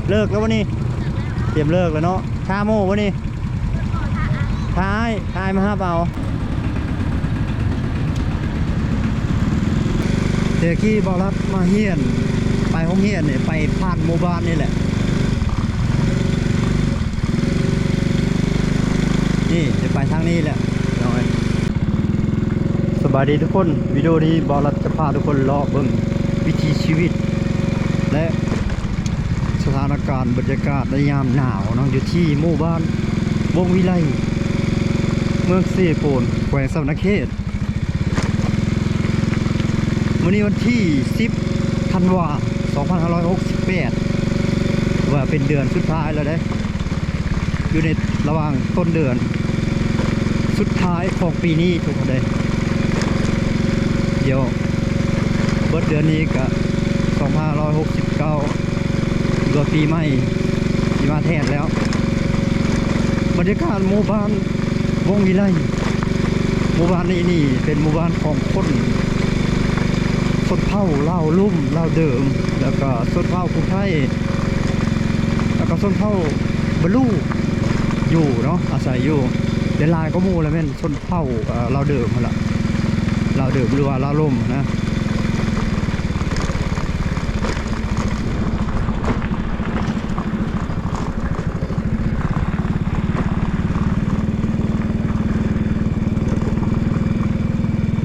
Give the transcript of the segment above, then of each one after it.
ເລີກແລ້ວບໍ່ນີ້? ຕຽມເລີກແລ້ວເນາະ. ຖ້າໝູ່ບໍ່ນີ້? ຖ້າອ້າຍ ຖ້າອ້າຍມາຮັບເອົາ. ແຕ່ກີ້ບ່າວລັດມາຮຽນ ໄປໂຮງຮຽນນີ້ ໄປຜ່ານໝູ່ບ້ານນີ້ແຫຼະ. ນີ້ ຈະໄປທາງນີ້ແຫຼະ. ສະບາຍດີທຸກຄົນ, ວິດີໂອນີ້ບ່າວລັດຈະພາທຸກຄົນເລາະເບິ່ງວິຖີຊີວິດ ແລະ ສະຖານະການບັນຍາກາດໃນຍາມໜາວເນາະ ຢູ່ທີ່ໝູ່ບ້ານວົງວິໄລ ເມືອງເຊໂປນ ແຂວງສະຫວັນນະເຂດ. ມື້ນີ້ວັນທີສິບ ທັນວາ ສອງພັນຫ້າຮ້ອຍຫົກສິບແປດ ວ່າເປັນເດືອນສຸດທ້າຍແລ້ວເດ້ ຢູ່ໃນລະຫວ່າງຕົ້ນເດືອນສຸດທ້າຍຂອງປີນີ້ທຸກຄົນເດ້. ດຽວເບິດເດືອນນີ້ກະສອງພັນຫ້າຮ້ອຍຫົກສິບເກົ້າ ກໍປີໃໝ່ຊິມາແທນແລ້ວ. ບັນຍາກາດໝູ່ບ້ານວົງວິໄລ ໝູ່ບ້ານນີ້ນີ້ເປັນໝູ່ບ້ານຂອງຄົນຊົນເຜົ່າລາວລຸ່ມ ລາວເດີມ ແລ້ວກໍຊົນເຜົ່າຜູ້ໄທ ແລ້ວກໍຊົນເຜົ່າບະລຸຢູ່ເນາະ ອາໄສຢູ່. ແຕ່ຫຼາຍກວ່າໝູ່ລະແມ່ນຊົນເຜົ່າ ເອີ ລາວເດີມຫັ້ນລະ ລາວເດີມ ຫຼືວ່າລາວລຸ່ມນະ.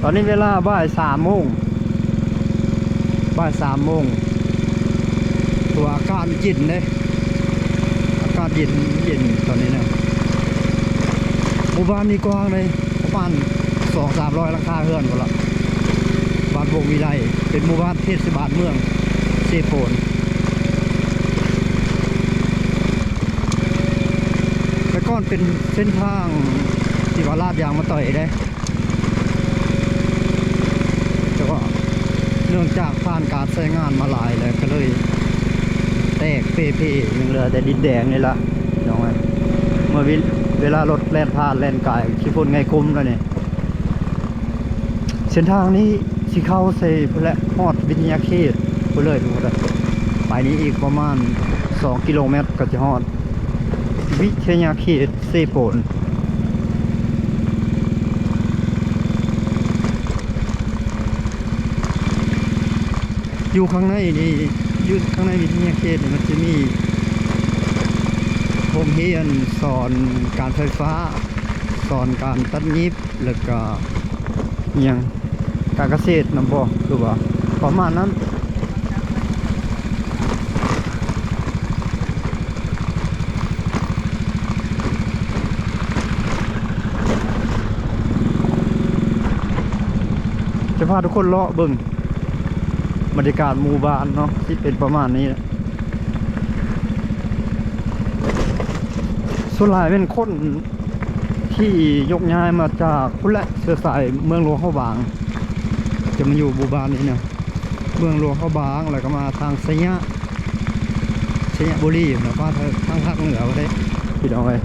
ຕອນນີ້ເວລາບ່າຍສາມໂມງ ບ່າຍສາມໂມງ ຖືວ່າອາກາດເຢັນເດ້ ອາກາດເຢັນ ເຢັນຕອນນີ້ນະ. ໝູ່ບ້ານນີ້ກວ້າງເດ້ ປະມານສອງສາມຮ້ອຍຫຼັງຄາເຮືອນພຸ້ນລະ. ບ້ານວົງວິໄລ ເປັນໝູ່ບ້ານເທດສະບານເມືອງເຊໂປນ. ແຕ່ກ່ອນເປັນເສັ້ນທາງທີ່ວ່າລາດຢາງມາຕ່ອຍເດ້ ແຕ່ວ່າເນື່ອງຈາກຜ່ານການໃຊ້ງານມາຫຼາຍແລ້ວ ກໍເລີຍແຕກເປ່ເພ ຍັງເຫຼືອແຕ່ດິນແດງນີ້ລະ ພີ່ນ້ອງເອີຍ. ເມື່ອເວລາລົດແລ່ນຜ່ານແລ່ນກາຍ ຂີ້ຝຸ່ນໄງ່ກຸ້ມແລ້ວນີ້. ເສັ້ນທາງນີ້ຊິເຂົ້າໃສ່ພຸ້ນແຫຼະ ຮອດວິທະຍາເຂດພຸ້ນເລີຍທຸກຄົນເອີຍ. ໄປນີ້ອີກປະມານສອງກິໂລແມັດກໍຈະຮອດວິທະຍາເຂດເຊໂປນ. ຢູ່ຂ້າງໃນນີ້ ຢູ່ຂ້າງໃນວິທະຍາເຂດນີ້ ມັນຈະມີໂຮງຮຽນສອນການໄຟຟ້າ ສອນການຕັດຫຍິບ ແລ້ວກໍ ອີ່ຫຍັງ ການກະເສດນຳບໍ່ ຄືວ່າປະມານນັ້ນ. ຈະພາທຸກຄົນເລາະເບິ່ງບັນຍາກາດໝູ່ບ້ານເນາະ ຊິເປັນປະມານນີ້ແຫຼະ. ສ່ວນຫຼາຍແມ່ນຄົນ ທີ່ຍົກຍ້າຍມາຈາກພຸ້ນແຫຼະ ເຊື້ອສາຍເມືອງຫຼວງພະບາງ ຈະມາຢູ່ໝູ່ບ້ານນີ້ນະ ເມືອງຫຼວງພະບາງ ແລ້ວກໍມາທາງໄຊຍະ ໄຊຍະບູລີ ແລ້ວກໍທາງພາກເໜືອພຸ້ນເດ້ ພີ່ນ້ອງເອີຍ.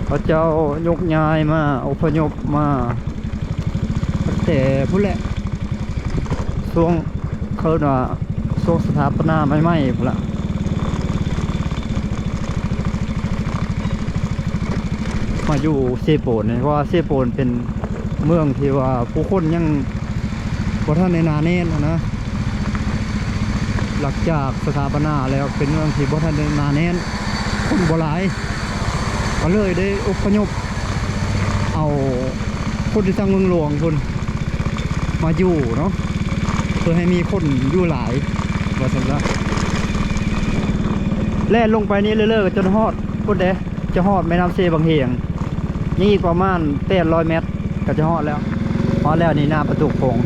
ເຂົາເຈົ້າຍົກຍ້າຍມາ ອົບພະຍົບມາ ຕັ້ງແຕ່ພຸ້ນແຫຼະ ຊ່ວງ ເຂົາເອີ້ນວ່າຊ່ວງສະຖາປະນາໃໝ່ໆພຸ້ນລະ ມາຢູ່ເຊໂປນນີ້ ເພາະວ່າເຊໂປນເປັນເມືອງທີ່ວ່າຜູ້ຄົນຍັງບໍ່ທັນໄດ້ໜາແໜ້ນຫັ້ນນະ. ຫຼັງຈາກສະຖາປະນາແລ້ວ ເປັນເມືອງທີ່ບໍ່ທັນໄດ້ໜາແໜ້ນ ຄົນບໍ່ຫຼາຍ ກໍເລີຍໄດ້ອົບພະຍົບ ເອົາຄົນທີ່ທາງເມືອງຫຼວງພຸ້ນມາຢູ່ເນາະ ເພື່ອໃຫ້ມີຄົນຢູ່ຫຼາຍ ວ່າຊັ້ນຊະ. ແລ່ນລົງໄປນີ້ເລື້ອຍໆ ກໍຈົນຮອດພຸ້ນເດ້ ຈະຮອດແມ່ນ້ຳເຊບັງຫຽງ ຍັງອີກປະມານແປດຮ້ອຍແມັດ ກໍຈະຮອດແລ້ວ. ຮອດແລ້ວນີ້ ໜ້າປະຕູໂຂງ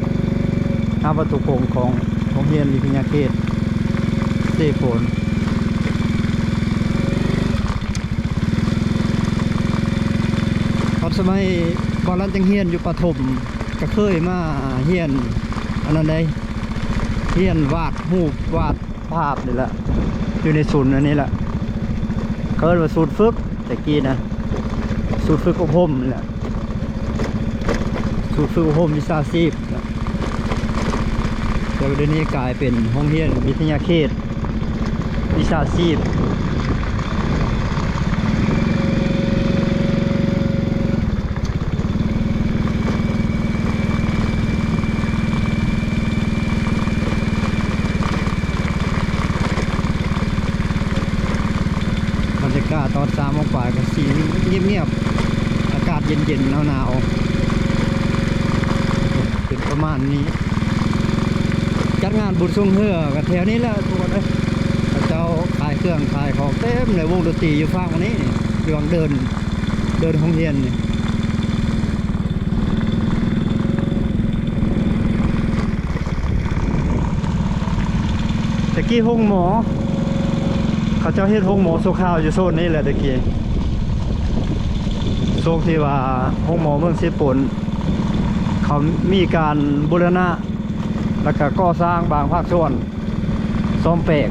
ໜ້າປະຕູໂຂງຂອງໂຮງຮຽນວິທະຍາເຂດເຊໂປນ. ຕອນສະໄໝບ່າວລັດຍັງຮຽນຢູ່ປະຖົມ ກໍເຄີຍມາຮຽນອັນນັ້ນໃດ໋ ຮຽນວາດຮູບ ວາດພາບນີ້ແຫຼະ ຢູ່ໃນສູນອັນນີ້ແຫຼະ ເຂົາເອີ້ນວ່າສູນຝຶກແຕ່ກີ້ນະ ສູນຝຶກອົບຮົມນີ້ແຫຼະ ສູນຝຶກອົບຮົມວິຊາຊີບນະ. ແຕ່ວ່າດຽວນີ້ກາຍເປັນໂຮງຮຽນວິທະຍາເຂດ ວິຊາຊີບ. ບັນຍາກາດຕອນສາມໂມງປາຍກໍຊິງຽບໆ ອາກາດເຢັນໆ ໜາວໆ ເປັນປະມານນີ້. ຈັດງານບຸນຊ່ວງເຮືອກໍແຖວນີ້ແຫຼະທຸກຄົນເອີຍ. ເຂົາເຈົ້າຂາຍເຄື່ອງຂາຍຂອງເຕັມເລີຍ. ວົງດົນຕີຢູ່ຝັ່ງນີ້ ຢູ່ຫວ່າງເດີ່ນ ເດີ່ນໂຮງຮຽນນີ້. ແຕ່ກີ້ໂຮງໝໍ ເຂົາເຈົ້າເຮັດໂຮງໝໍຊົ່ວຄາວຢູ່ໂຊນນີ້ແຫຼະແຕ່ກີ້. ຊ່ວງທີ່ວ່າໂຮງໝໍເມືອງເຊໂປນ ເຂົາມີການບູລະນະ ແລ້ວກະກໍ່ສ້າງບາງພາກສ່ວນ ສ້ອມແປງ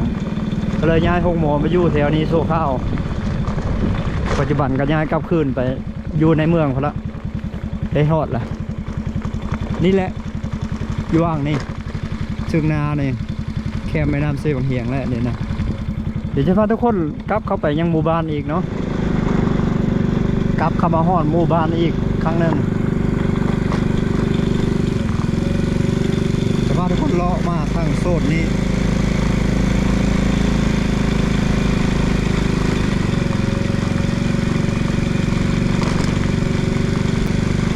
ກໍເລີຍຍ້າຍໂຮງໝໍມາຢູ່ແຖວນີ້ຊົ່ວຄາວ. ປັດຈຸບັນກໍຍ້າຍກັບຄືນໄປຢູ່ໃນເມືອງພຸ້ນລະ ໄດ້ຮອດລະ. ນີ້ແຫຼະ ຢູ່ຫວ່າງນີ້ ເຊິ່ງໜ້ານີ້ ແຄມແມ່ນ້ຳເຊວັງຮຽງແຫຼະນີ້ນະ. ດຽວຈະພາທຸກຄົນກັບເຂົ້າໄປຍັງໝູ່ບ້ານອີກເນາະ, ກັບເຂົ້າມາຮອດໝູ່ບ້ານອີກຄັ້ງໜຶ່ງ. ຈະພາທຸກຄົນເລາະມາທາງໂຊນນີ້.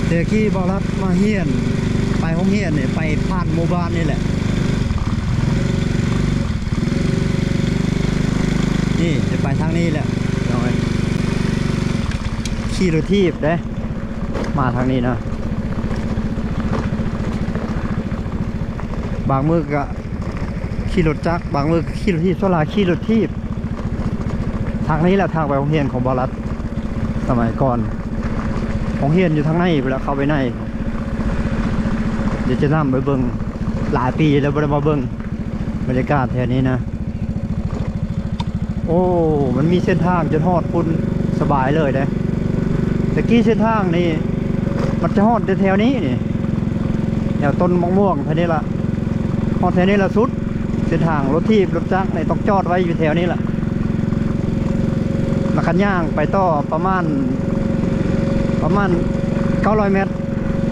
ແຕ່ກີ້ບ່າວລັດມາຮຽນ ໄປໂຮງຮຽນນີ້ ໄປຜ່ານໝູ່ບ້ານນີ້ແຫຼະ. ນີ້ຈະໄປທາງນີ້ແຫຼະ ພີ່ນ້ອງເອີຍ. ຂີ່ລົດຖີບເດ້ ມາທາງນີ້ນະ. ບາງມື້ກະຂີ່ລົດຈັກ ບາງມື້ກະຂີ່ລົດຖີບ ສ່ວນຫຼາຍຂີ່ລົດຖີບ. ທາງນີ້ແຫຼະ ທາງໄປໂຮງຮຽນຂອງບ່າວລັດ ສະໄໝກ່ອນ. ໂຮງຮຽນຢູ່ທາງໃນພຸ້ນແຫຼະ ເຂົ້າໄປໃນ. ດຽວຈະນຳໄປເບິ່ງ ຫຼາຍປີແລ້ວບໍ່ໄດ້ມາເບິ່ງ ບັນຍາກາດແຖວນີ້ນະ. ໂອ້ ມັນມີເສັ້ນທາງຈົນຮອດພຸ້ນ ສະບາຍເລີຍເດ້. ແຕ່ກີ້ເສັ້ນທາງນີ້ ມັນຈະຮອດແຕ່ແຖວນີ້ນີ້ ແຖວຕົ້ນໝາກມ່ວງແຖວນີ້ລະ ຮອດແຖວນີ້ລະສຸດ. ເສັ້ນທາງລົດຖີບລົດຈັກນີ້ຕ້ອງຈອດໄວ້ຢູ່ແຖວນີ້ລະ ແລ້ວກໍຍ່າງໄປຕໍ່ປະມານ ປະມານເກົ້າຮ້ອຍແມັດ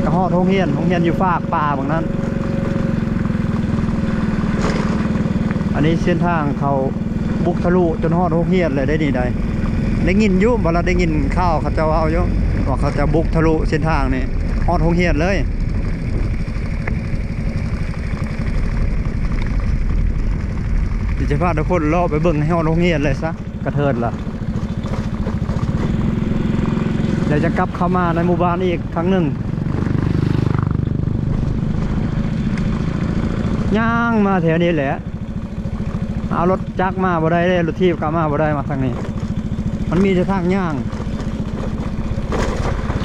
ກໍຮອດໂຮງຮຽນ, ໂຮງຮຽນຢູ່ຟາກປ່າໝ່ອງນັ້ນ. ອັນນີ້ເສັ້ນທາງເຂົາບຸກທະລຸຈົນຮອດໂຮງຮຽນເລີຍໄດ໋ນີ້ໄດ໋. ໄດ້ຍິນຢູ່ ບໍ່ລະ ໄດ້ຍິນຂ່າວເຂົາເຈົ້າເວົ້າຢູ່ ວ່າເຂົາຈະບຸກທະລຸເສັ້ນທາງນີ້ຮອດໂຮງຮຽນເລີຍ. ດຽວຈະພາທຸກຄົນເລາະໄປເບິ່ງໃຫ້ຮອດໂຮງຮຽນເລີຍຊະ. ກະເທີດລະ ແລ້ວຈະກັບເຂົ້າມາໃນໝູ່ບ້ານອີກຄັ້ງໜຶ່ງ. ຍ່າງມາແຖວນີ້ແຫຼະ ເອົາລົດຈັກມາບໍ່ໄດ້ເດ້ ລົດຖີບກໍເອົາມາບໍ່ໄດ້ ມາທາງນີ້ ມັນມີແຕ່ທາງຍ່າງ.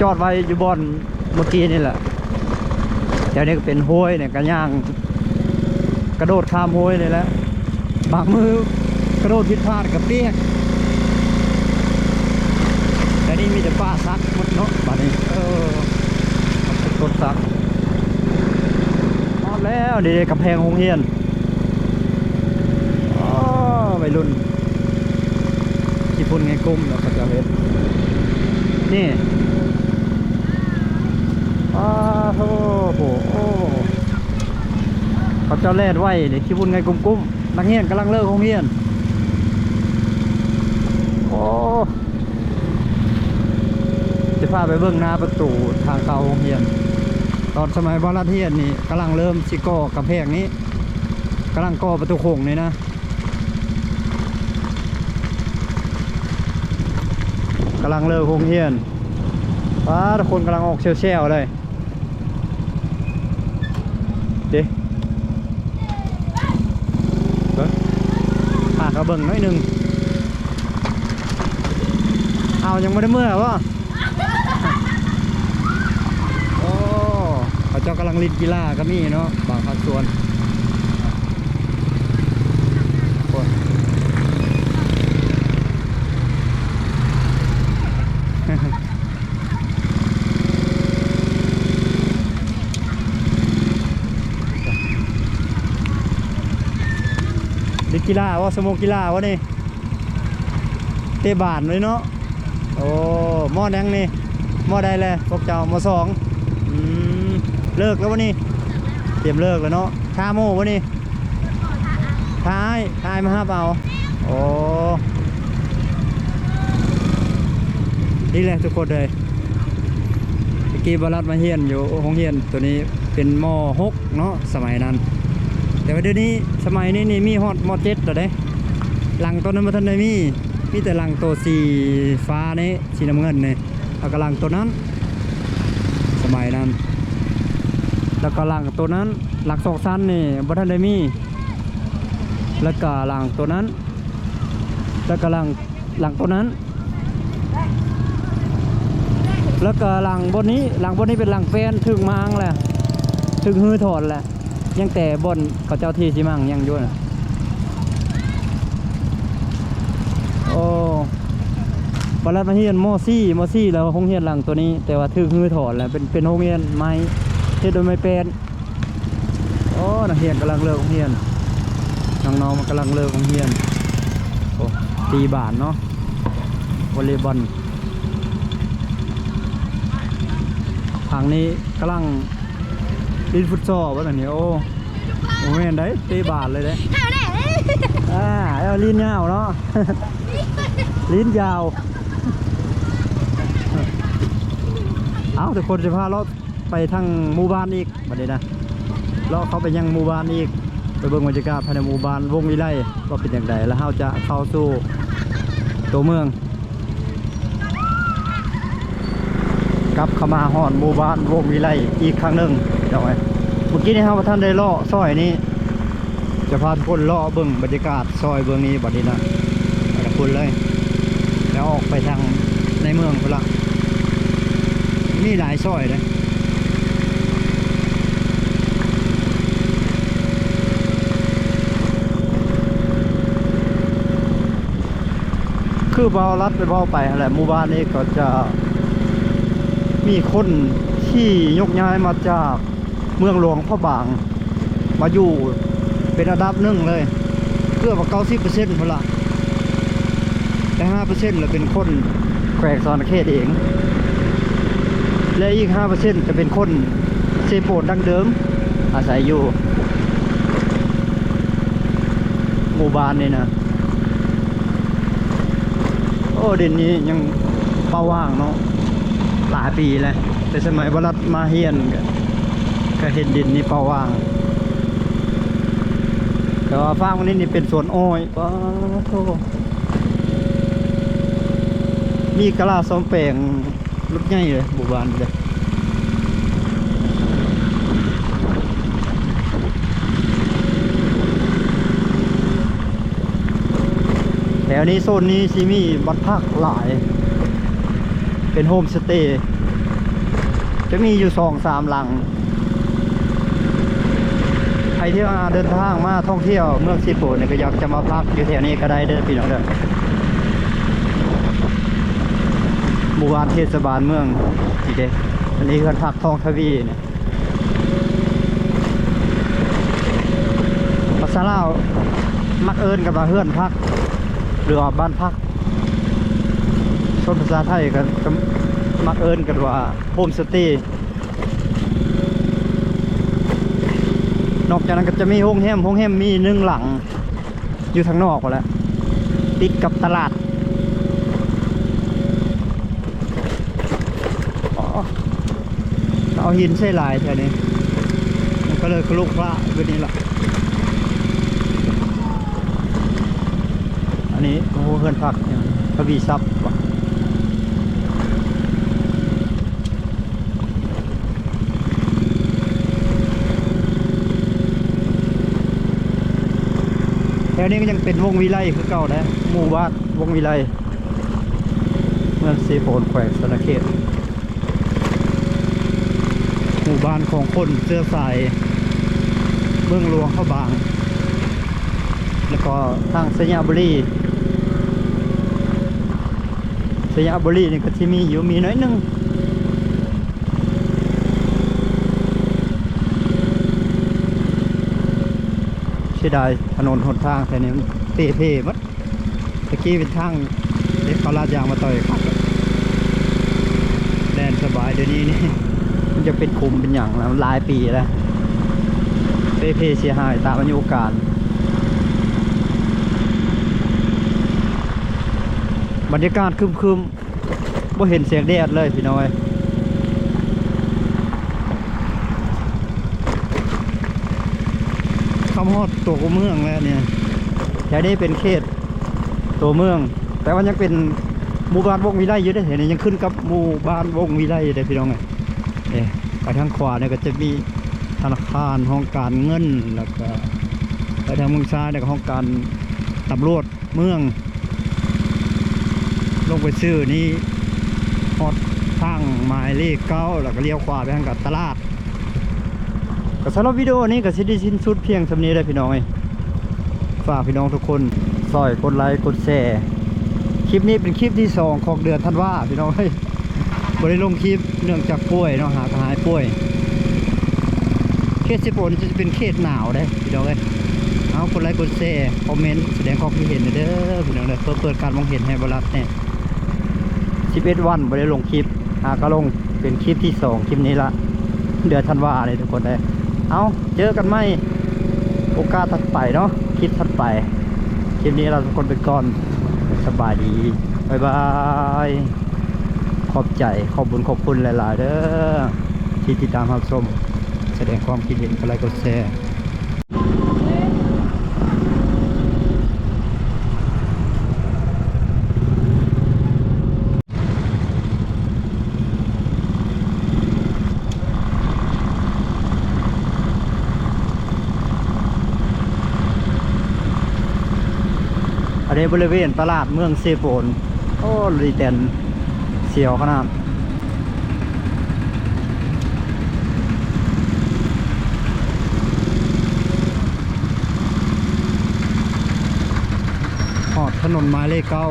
ຈອດໄວ້ຢູ່ບ່ອນ ເມື່ອກີ້ນີ້ແຫຼະ ແຖວນີ້ກໍເປັນຫ້ວຍນີ້ ກະຍ່າງກະໂດດຂ້າມຫ້ວຍນີ້ແຫຼະ. ບາງມື້ກະໂດດຜິດພາດກະປຽກ. ແຖວນີ້ມີແຕ່ປ່າສັກໝົດເນາະ ບາດນີ້ ເອີ ຕົ້ນສັກ. ຮອດແລ້ວ ນີ້ເດ້ກຳແພງໂຮງຮຽນ. ອໍ ໄວລຸ້ນ ຂີ້ຝຸ່ນໄງກຸ້ມເນາະ ເຂົາເຈົ້າເຮັດນີ້. ປາໂທ ໂອ້ ເຂົາເຈົ້າແລ່ນໄວເດ້ ຂີ້ຝຸ່ນໄງກຸ້ມໆ. ນັກຮຽນກຳລັງເລີກໂຮງຮຽນ. ໂອ້ ຈະພາໄປເບິ່ງໜ້າປະຕູທາງເຂົ້າໂຮງຮຽນ. ຕອນສະໄໝບ່າວລັດຮຽນນີ້ ກຳລັງເລີ່ມຊິກໍ່ກຳແພງນີ້ ກຳລັງກໍ່ປະຕູໂຂງນີ້ນະ. ກຳລັງເລີກໂຮງຮຽນ. ປາດ ຄົນກຳລັງອອກແຊວໆເລີຍເດ້. ເບິ່ງ ພາເຂົາເບິ່ງໜ້ອຍໜຶ່ງ. ອ້າວ ຍັງບໍ່ໄດ້ເມືອບໍ່? ໂອ້ ເຂົາເຈົ້າກຳລັງຫຼິ້ນກິລາກໍມີເນາະ ບາງພາກສ່ວນ. ໂອ້ຍ ເດັກ ກິລາບໍ່? ຊົ່ວໂມງກິລາບໍ່ນີ້? ເຕະບານເລີຍເນາະ. ໂອ້ ມໍໜຍັງນີ້? ມໍໃດແລະພວກເຈົ້າ? ມໍສອງ. ອືມ ເລີກແລ້ວບໍ່ນີ້? ຕຽມເລີກແລ້ວເນາະ. ຖ້າໝູ່ບໍ່ນີ້? ຖ້າອ້າຍ ຖ້າອ້າຍມາຮັບເອົາ. ໂອ້ ນີ້ແຫຼະທຸກຄົນເອີຍ. ແຕ່ກີ້ບ່າວລັດມາຮຽນຢູ່ໂຮງຮຽນໂຕນີ້ເປັນມໍຫົກເນາະ ສະໄໝນັ້ນ, ແຕ່ວ່າດຽວນີ້ສະໄໝນີ້ນີ້ມີຮອດມໍເຈັດແລ້ວເດ້. ຫຼັງໂຕນັ້ນບໍ່ທັນໄດ້ມີ, ມີແຕ່ຫຼັງໂຕສີຟ້ານີ້ ສີນ້ຳເງິນນີ້ ແລ້ວກໍຫຼັງໂຕນັ້ນ ສະໄໝນັ້ນ, ແລ້ວກໍຫຼັງໂຕນັ້ນ ຫຼັງສອງຊັ້ນນີ້ບໍ່ທັນໄດ້ມີ, ແລ້ວກໍຫຼັງໂຕນັ້ນ ແລ້ວກໍຫຼັງ ຫຼັງໂຕນັ້ນ ແລ້ວກໍຫຼັງບ່ອນນີ້ ຫຼັງບ່ອນນີ້ເປັນຫຼັງແປ້ນ ຖືກມ້າງແຫຼະ ຖືກຮື້ຖອນແຫຼະ, ຍັງແຕ່ບ່ອນເຂົາເຈົ້າເທຊີມັງຍັງຢູ່ນະ. ໂອ້ ບັດລັດມາຮຽນມໍສີ່ ມໍສີ່ແລ້ວໂຮງຮຽນຫຼັງໂຕນີ້ ແຕ່ວ່າຖືກຮື້ຖອນແລ້ວ ເປັນ ເປັນໂຮງຮຽນໄມ້ ເຮັດໂດຍໄມ້ແປ້ນ. ໂອ້ ນັກຮຽນກຳລັງເລີກໂຮງຮຽນ ນ້ອງໆມັນກຳລັງເລີກໂຮງຮຽນ. ໂອ້ ຕີບານເນາະ ວໍເລບອນ. ທາງນີ້ກຳລັງຫຼິ້ນຟຸດຊໍລບໍ່ທາງນີ້? ໂອ້ ບໍ່ແມ່ນໃດ ເຕະບານເລີຍເດ້. ອ່າ ແລ້ວຫຼິ້ນຍາວເນາະ ຫຼິ້ນຍາວ. ເອົ້າ ທຸກຄົນ ຊິພາເລາະໄປທາງໝູ່ບ້ານອີກ. ບັດນີ້ນະ ເລາະເຂົ້າໄປຍັງໝູ່ບ້ານອີກ ໄປເບິ່ງບັນຍາກາດພາຍໃນໝູ່ບ້ານວົງວິໄລວ່າເປັນຈັ່ງໃດ ແລ້ວເຮົາຈະເຂົ້າສູ່ຕົວເມືອງ ກັບເຂົ້າມາຮອດໝູ່ບ້ານວົງວິໄລອີກຄັ້ງໜຶ່ງ ພີ່ນ້ອງເອີຍ. ເມື່ອກີ້ນີ້ເຮົາບໍ່ທັນໄດ້ເລາະຊອຍນີ້ ຈະພາທຸກຄົນເລາະເບິ່ງບັນຍາກາດຊອຍເບື້ອງນີ້ບັດນີ້ນະ ໄປກັບພຸ້ນເລີຍ ແລ້ວອອກໄປທາງໃນເມືອງພຸ້ນລະ ມີຫຼາຍຊອຍເດ້. ຄືບ່າວລັດໄດ້ເວົ້າໄປຫັ້ນແຫຼະ ໝູ່ບ້ານນີ້ກໍຈະມີຄົນທີ່ຍົກຍ້າຍມາຈາກ ເມືອງຫຼວງພະບາງ ມາຢູ່ເປັນອັນດັບໜຶ່ງເລີຍ ເກືອບວ່າເກົ້າສິບເປີເຊັນພຸ້ນລະ ແຕ່ຫ້າເປີເຊັນລະເປັນຄົນແຂວງສະຫວັນນະເຂດເອງ ແລະອີກຫ້າເປີເຊັນຈະເປັນຄົນເຊໂປນດັ້ງເດີມອາໄສຢູ່ໝູ່ບ້ານນີ້ນະ. ໂອ້ ດິນນີ້ຍັງເປົ່າຫວ່າງເນາະ ຫຼາຍປີແລ້ວ ແຕ່ສະໄໝບ່າວລັດມາຮຽນ ກະ ກະເຫັນດິນນີ້ເປົ່າຫວ່າງ ແຕ່ວ່າຟາກນີ້ນີ້ເປັນສວນອ້ອຍ. ປາໂທ ມີກະລາສ້ອມແປງ ລົດໃຫຍ່ເລີຍ ໝູ່ບ້ານເລີຍ. ແຖວນີ້ ໂຊນນີ້ຊິມີບ້ານພັກຫຼາຍ ເປັນໂຮມສະເຕ ຈະມີຢູ່ສອງສາມຫຼັງ. ໃຜທີ່ວ່າເດີນທາງມາທ່ອງທ່ຽວເມືອງເຊໂປນນີ້ ກໍຢາກຈະມາພັກຢູ່ແຖວນີ້ກໍໄດ້ເດີພີ່ນ້ອງເດີ. ໝູ່ບ້ານເທດສະບານເມືອງນີ້ເດ້ ອັນນີ້ເຮືອນພັກທອງທະວີນີ້ ພາສາລາວມັກເອີ້ນກັນວ່າເຮືອນພັກ ຫຼືວ່າບ້ານພັກ, ສ່ວນພາສາໄທກໍ ກໍມັກເອີ້ນກັນວ່າໂຮມສະເຕ. ນອກຈາກນັ້ນກໍຈະມີໂຮງແຮມ, ໂຮງແຮມມີໜຶ່ງຫຼັງຢູ່ທາງນອກພຸ້ນແຫຼະ ຕິດກັບຕະຫຼາດ. ອໍ ເອົາຫີນໃສ່ຫຼາຍແທ້ນີ້ ມັນກໍເລີຍຄະລຸຄະລະຢູ່ນີ້ລະ. ອັນນີ້ ໂອ້ ເຮືອນພັກຫຍັງ ທະວີຊັບຫວາ? ແຖວນີ້ກໍຍັງເປັນວົງວິໄລຄືເກົ່າເດ້ ໝູ່ບ້ານວົງວິໄລ ເມືອງເຊໂປນ ແຂວງສະຫວັນນະເຂດ. ໝູ່ບ້ານຂອງຄົນເຊື້ອສາຍເມືອງຫຼວງພະບາງ ແລ້ວກໍທາງໄຊຍະບູລີ. ໄຊຍະບູລີນີ້ກໍຊິມີຢູ່ ມີໜ້ອຍໜຶ່ງ. ໄຊ ເສຍດາຍຖະໜົນຫົນທາງແຖວນີ້ມັນເປ່ເພໝົດ. ແຕ່ກີ້ເປັນທາງເດັກເຂົາລາດຢາງມາຕໍ່ຍຄັກ ແລ່ນສະບາຍ. ດຽວນີ້ນີ້ມັນຈະເປັນຂຸມເປັນຫຍັງແລ້ວ ມັນຫຼາຍປີແລ້ວ ເປ່ເພເສຍຫາຍຕາມອາຍຸການ. ບັນຍາກາດຄຶມໆ ບໍ່ເຫັນແສງແດດເລີຍພີ່ນ້ອງເອີຍ. ເຂົ້າມາຮອດຕົວເມືອງແລ້ວນີ້ ແຖວນີ້ເປັນເຂດຕົວເມືອງ ແຕ່ວ່າຍັງເປັນໝູ່ບ້ານວົງວິໄລຢູ່ເດ້. ແຖວນີ້ຍັງຂຶ້ນກັບໝູ່ບ້ານວົງວິໄລຢູ່ເດ້ພີ່ນ້ອງເອີຍ. ເອີ ໄປທາງຂວານີ້ກໍຈະມີທະນາຄານ ຫ້ອງການເງິນ ແລ້ວກໍໄປທາງເມືອງຊາຍນີ້ກໍຫ້ອງການຕຳຫຼວດ ເມືອງ. ລົງໄປຊື່ນີ້ຮອດທາງໝາຍເລກເກົ້າ ແລ້ວກໍລ້ຽວຂວາໄປທາງກັບຕະຫຼາດ. ກໍສຳລັບວິດີໂອນີ້ກໍຊິໄດ້ສິ້ນສຸດພຽງສ່ຳນີ້ແຫຼະພີ່ນ້ອງເອີຍ. ຝາກພີ່ນ້ອງທຸກຄົນຊ່ອຍກົດໄລກົດແຊ. ຄລິບນີ້ເປັນຄລິບທີສອງຂອງເດືອນທັນວາພີ່ນ້ອງເອີຍ. ບໍ່ໄດ້ລົງຄລິບເນື່ອງຈາກປ່ວຍເນາະ ຫາກະຫາຍປ່ວຍ. ເຂດເຊໂປນຈະເປັນເຂດໜາວເດ້ພີ່ນ້ອງເອີຍ. ເອົາ ກົດໄລກົດແຊ ຄອມເມັນ ສະແດງຄວາມຄິດເຫັນເດີພີ່ນ້ອງເດີ ເພື່ອເປີດການມອງເຫັນໃຫ້ບໍ່ລັດແດ່. ສິບເອັດວັນບໍ່ໄດ້ລົງຄລິບ ຫາກະລົງເປັນຄລິບທີສອງ ຄລິບນີ້ລະ ເດືອນທັນວາເດ້ທຸກຄົນເດີ. ເອົາ ເຈີກັນໃໝ່ໂອກາດຖັດໄປເນາະ ຄລິບຖັດໄປ. ຄລິບນີ້ລາທຸກຄົນໄປກ່ອນ ສະບາຍດີ ບາຍບາຍ. ຂອບໃຈ ຂອບບຸນຂອບຄຸນຫຼາຍໆເດີ ທີ່ຕິດຕາມຮັບຊົມ ສະແດງຄວາມຄິດເຫັນ ກົດໄລກົດແຊ. ອັນນີ້ບໍລິເວນຕະຫຼາດເມືອງເຊໂປນ. ໂອ້ ລີແຕນສຽວຂະໜາດ. ຮອດຖະໜົນໝາຍເລກເກົ້າ.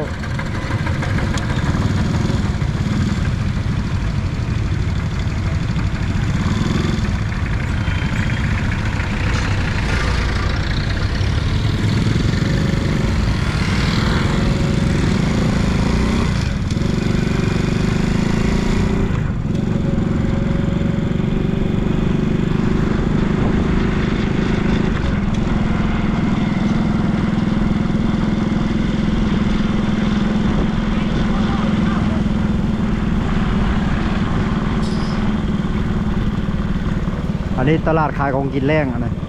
ອັນນີ້ຕະຫຼາດຂາຍຂອງກິນແລງ ອັນນີ້